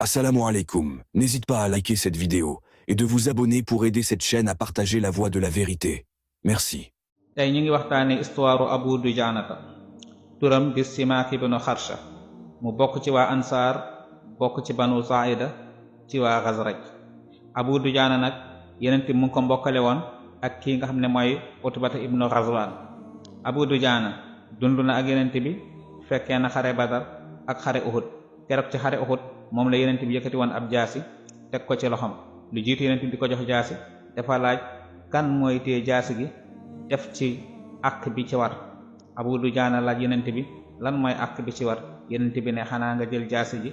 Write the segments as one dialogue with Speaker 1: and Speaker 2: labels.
Speaker 1: Assalamu alaikum. N'hésite pas à liker cette vidéo et de vous abonner pour aider cette chaîne à partager la voie de la vérité. Merci.
Speaker 2: tey ñu ngi waxtaane histoire Abu Dujaanata turam di Simaak ibnu Xarsha mu bokk ci waa Ansaar bokk ci Banu Saida ci waa Xasraj. Abu Dujaana nag Yonent bi mu ngi ko mbokkale woon ak kii nga xam ne mooy Utbata ibnu Ghazwan. Abu Dujaana dund na ak Yonent bi fekkee na xare Badar ak xare Uhud. keroog ci xare Uhud moom la Yonent bi yëkkati woon ab jaasi teg ko ci loxom. lu jiitu Yonent bi di ko jox jaasi dafa laaj kan mooy téye jaasi gi def ci àq bi ci war. Abu Dujaana laaj Yonent bi lan mooy àq bi ci war. Yonent bi ne xanaa nga jël jaasi ji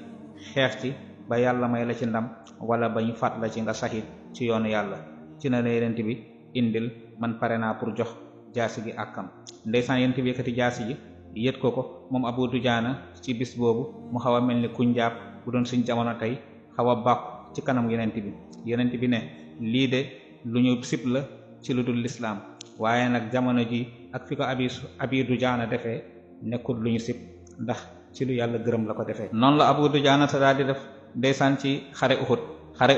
Speaker 2: xeex ci ba yàlla may la ci ndam wala ba ñu faat la ci nga saxiit ci yoonu yàlla. ci na la Yonent bi indil man pare naa pour jox jaasi gi àqam. ndeysaan Yonent bi yëkkati jaasi ji yët ko moom Abu Dujaana ci bis boobu mu xaw a mel ni kuñ jàpp bu doon suñ jamono tey xaw a bàkku ci kanam Yonent bi. Yonent bi ne lii de lu ñu sib la ci lu dul lislaam waaye nag jamono ji ak fi ko Abi Dujaana defee nekkul lu ñu sib ndax ci lu yàlla gërëm la ko defee. noonu la Abu Dujaana ta daal di def ndeysaan ci xare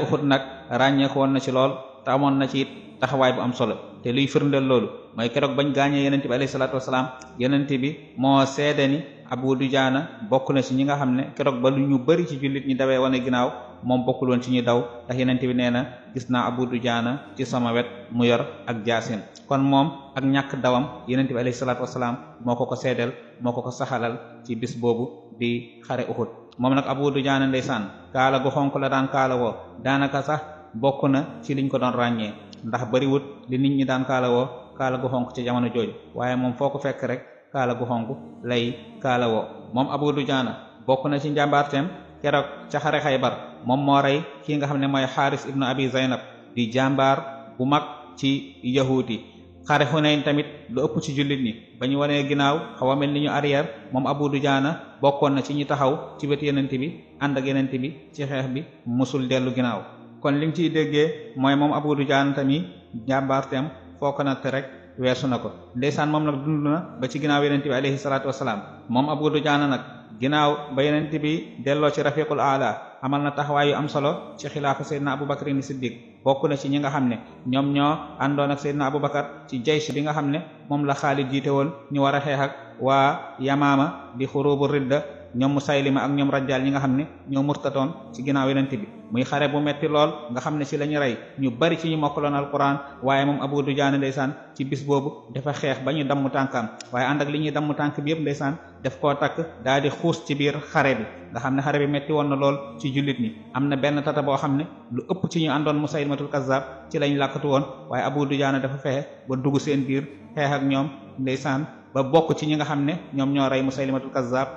Speaker 2: Uhud nag ràññeeku woon na ci lool te amoon na ci it taxawaay bu am solo. te luy firndeel loolu mooy keroog bañ gaañee Yonent bi alayhi salaatu wasalaam Yonent bi moo seede ni Abu Dujaana bokk na ci ñi nga xam ne keroog ba lu ñu bari ci jullit ñi dawee wane ginnaaw moom bokkul woon ci ñuy daw ndax Yonent bi nee na gis naa Abu Dujaana ci sama wet mu yor ak jaasin. kon moom ak ñàkk dawam Yonent bi alayhi salaatu wasalaam moo ko seedeel moo ko saxalal ci bis boobu di xare Uhud. moom nag Abu Dujaana ndeysaan kaala gu xonk la daan kaala woo daanaka sax bokk na ci liñ ko doon ràññee ndax bariwut li nit ñi daan kaala woo kaala gu xonk ci jamono jooju waaye moom foo ko fekk rek kaala gu xonk lay kaala woo. moom Abu Dujaana bokk na ci njàmbaarteem keroog ca xare Xaybar moom moo rey kii nga xam ne mooy Xaaris ibnu Abi Zaynab di jàmbaar bu mag ci yahuudi. xare Xunayn tamit lu ëpp ci jullit ñi ba ñu wanee ginnaaw xaw a mel ni ñu arrière moom Abu Dujaana bokkoon na ci ñi taxaw ci wetu Yonent bi ànd ak Yonent bi ci xeex bi musul dellu ginnaaw. kon li nga ciy déggee mooy moom Abu Dujaana tamit jàmbaarteem foo ko natt rek weesu na ko. ndeysaan moom nag dund na ba ci ginnaaw Yonent bi alayhi salaatu wasalaam. moom Abu Dujaana nag ginnaaw ba Yonent bi delloo ci rafiqul aala amal na taxawaay yu am solo ci xilaafa Seydina Abu Bakr ni Siddiq. bokk na ci ñi nga xam ne ñoom ñoo àndoon ak Seydina Abu Bakar ci jaysh bi nga xam ne moom la Xaalid jiite woon ñu war a xeex ak waa Yamaama di xurubu ridda ñoom Musaylima ak ñoom Rajjaal ñi nga xam ne ñoo murtatoon ci ginnaaw Yonent bi. muy xare bu metti lool nga xam ne ci lañu rey ñu bari ci ñu mokkaloon alquran waaye moom Abu Dujaana ndeysaan ci bis boobu dafa xeex ba ñu damm tànkam waaye ànd ak li ñuy damm tànk bi yëpp ndeysaan def koo takk daal di xuus ci biir xare bi nga xam ne xare bi metti woon na lool ci jullit ñi. am na benn tata boo xam ne lu ëpp ci ñu àndoon Musaylimatul Kazzab ci lañ làkkatu woon waaye Abu Dujaana dafa fexe ba dugg seen biir xeex ak ñoom ndeysaan ba bokk ci ñi nga xam ne ñoom ñoo rey Musaylimatul Kazzab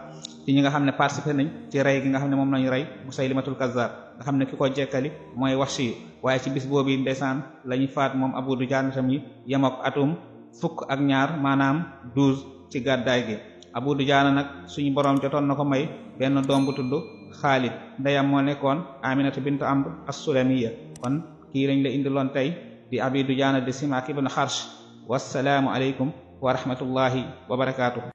Speaker 2: ci ñi nga xam ne participé nañ ci rey gi nga xam ne moom lañu rey Musaylimatul Kazzab nga xam ne ki ko jekkali mooy Wahshi. waaye ci bis boobu ndeysaan lañu faat moom Abu Dujaana tamit yem ak atum 12 maanaam 12 ci gàddaay gi. Abu Dujaana nag suñu borom jotoon na ko may benn doom bu tudd Xaalid. ndeyam moo nekkoon Aminatu bint Amr as-Sulamiya. kon kii lañ la indiloon tey di Abi Dujaana di Simaak ibn Xarsh. wassalaamu aleykum wa rahmatullahi wa barakaatuh.